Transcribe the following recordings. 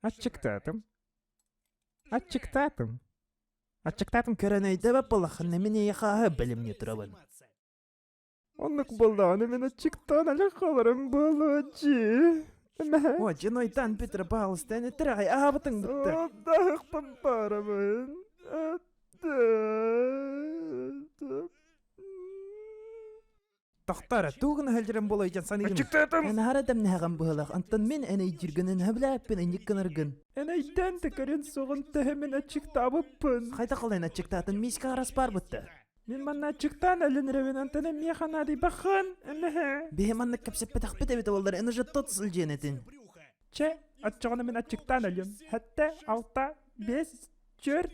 Аччыктаатым. Аччыктаатым. Аччыктаатым. Көрөн өйдөбөт буоллаххына мин эйиэхэ аһы бэлэмнии турабын. Оннук буоллаҕына мин аччыктаан өлөн хааларым буолуо дии. О, дьинойтан Петр, пожалуйста, эн этэр аһаабытыҥ бүттэ. Даһыкпын барабын. Тохтоо эрэ, тугу гына сылдьарым буолуой дьон саныырым. Аччыктаатым. Эн аһара дэмнэһэҕин быһыылаах, онтон мин эн өйдүүргүн сөбүлээппин инник гынаргын. Эн өйдөөн да көрүн суоҕун төһө мин аччыктаабыппын. Хайдах ол эн аччыктаатын миискэ арас баар бытта. Мин манна аччыктаан өлөн эрэбин, онтон эмиэхэ наадыйбаххын, эмэһэ. Биһи маннык кэпсэппэтэхпит эбитэ буоллар, эн уже тот сылдьыан этин. Чэ, оччоҕуна мин аччыктаан өлүөм. Сэттэ, алта, биэс, түөрт,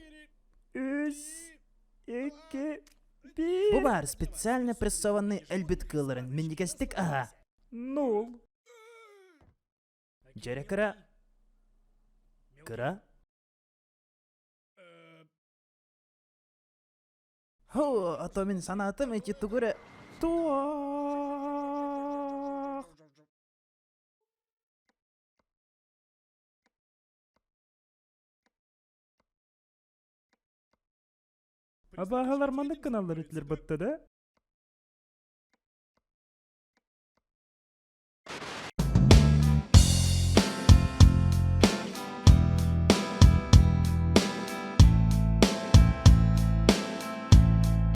үс, икки, биир. Бу баар специально прессованный өлбүт кыылларын минньигэстик аһаа. Нул. Дьэрэ кыра. Кыра. Хо, а то мин санаатым эти тугу эрэ Туох. Абааһылар маннык гыналлар этилэр батта да?